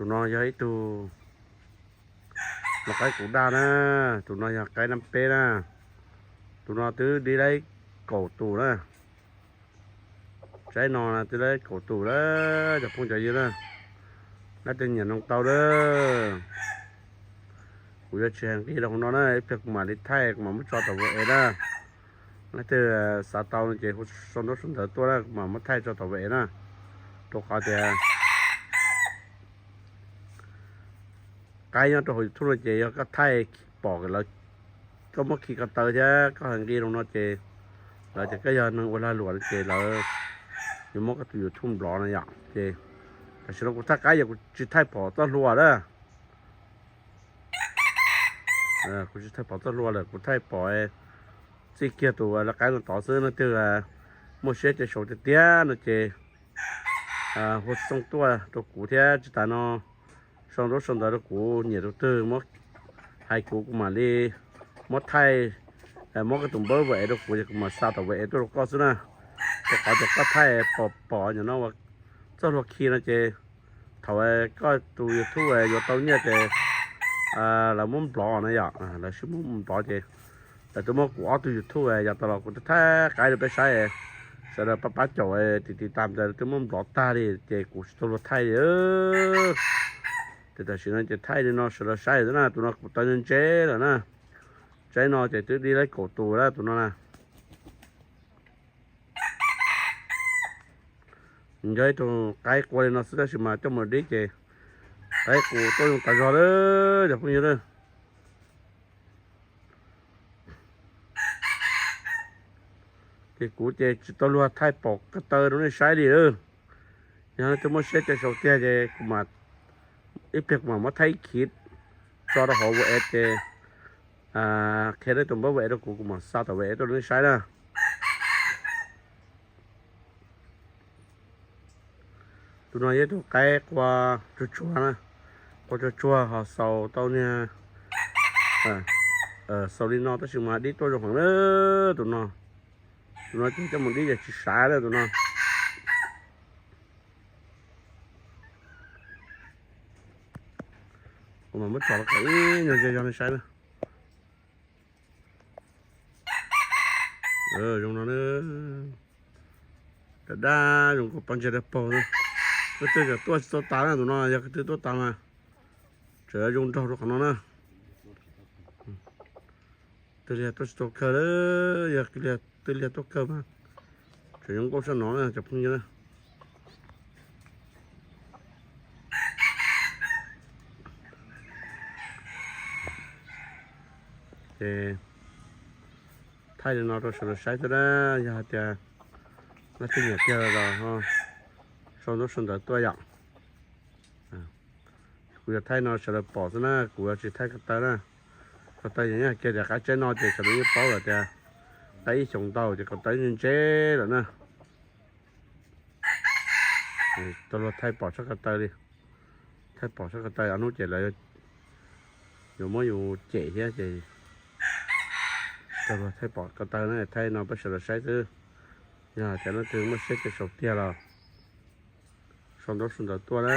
Tus no yog ib tug, no qaib kuv daj na, tus no yog qaib nab peb na, tus no twb dib laib kaum tus na. Tsaib no twb laib kaum tus lawm cov phooj cov ywg na. Leej twg nyiam noog tau lawm. Kuv yuav tsis hais nqi rau hauv no na, ib pliag kuv mam li thaij kuv mam muab tso tom WeChat na. Leej twg xav tau no ces hu sau ntaub sau ntawv tuaj na, kuv mam muab thaij tso tom WeChat na. Rau qhov tias qaib nyob rau hauv YouTube no ces yog koj thaij pom lawv, koj muab khi ko taw thiab koj hais nqi rau no ces lawv tias koj yog neeg ua lag luam no ces lawv yuav muab koj tus YouTube nplov no yom. Ces tam sim no kuv thaij qaib yog kuv tsis thaij pom txoj hlua lawm. Kuv tsis thaij pom txoj hlua lawm, kuv thaij pom txij kiag tus lawv qaib no tod xwb. Leej twg muaj siab ces sau tiag tiag no ces hu xoo tuaj rau kuv thiab. Tsis tas no sau ntaub sau ntawv rau kuv, nyiam tus twg muab hais kuv, kuv mam li muab thaij, muab koj tus npawb WeChat rau kuv ces kuv mam xa tom WeChat tuaj rau koj xwb na. Rau qhov tias koj thaij pom pom nyom no ua txoj hlua khi no ces thaum koj tus YouTube yuav tau nyiaj ces lawv muab nplov na yom, lawv sib muab nplov ces lawv twb muab kuv ob tug YouTube yog tau los kuv thaij qaib rau peb saib, sawv daws pab pab caum tim tim tas ntawd twb muab nplov tag li ces kuv tsis tau luag thaij li. Ces tam sim no ces thaij li no sawv daws saib xwb na. Tus no kuv taw ntse ntse lawm na. Tsaib no ces twb dib laib kaum tus lawm tus no na. Yog ib tug qaib qua li no xwb tab sis mas coj mus dib ces qaib qus tuaj zoo tas zog lawm cov phooj ywg lawm. Ces kuv ces tsis tau luag thaij pom ko taw rau nej saib li lawm. Yog leej twg muaj siab ces sau tiag ces kuv mam, ib pliag kuv mam muab thaij ib khiv tso rau hauv WeChat ces qhia nej tus npawb WeChat rau kuv, kuv mam xa tom WeChat tuaj rau nej saib na. Tus no yog ib tug qaib qua tsuag tsuag na, qua tsuag tsuag ho xaus tau niag, xaus li no tab sis mas dib tuaj zoo heev na tus no. Tus no ces coj mus dib ces tsis sav na tus no. Kuv mam muab tso los kom ib nyuag ze zog nej saib na. Zoo no, daj daj zoo nkauj pab ntsia dawb paug na. Leej twg tseem tuaj tsis tau tas na tus no, yog leej twg tuaj tas mas tseem zoo nraug rau qhov no na. Twb liag tuaj tsis tau kawg, yog twb liag tuaj kawg mas tseem zoo nkauj sab no na cov phooj ywg na. Ces thaij li no rau sawv daws saib xwb na, yog hais tias leej twg nyiam tiag los sau ntaub sau ntawv tuaj yom. Kuv yog thaij no sawv daws pom xwb na, kuv yuav tsis thaij ko taw na. Ko taw yog nyob kiag tias qaib tsaib no ces sawv daws yeej paub lawm tias qaib ib xyoos ntau ces ko taw ntse ntse lawm na. Tau luag thaij pom tsob ko taw li, thaij pom tsob ko taw ob hnub ces lawv yuav muab yus cem thiab ces tau luag thaij pom ko taw na, thaij no peb sawv daws saib xwb. Yog tias leej twg muaj siab ces sau tiag los sau ntaub sau ntawv tuaj na.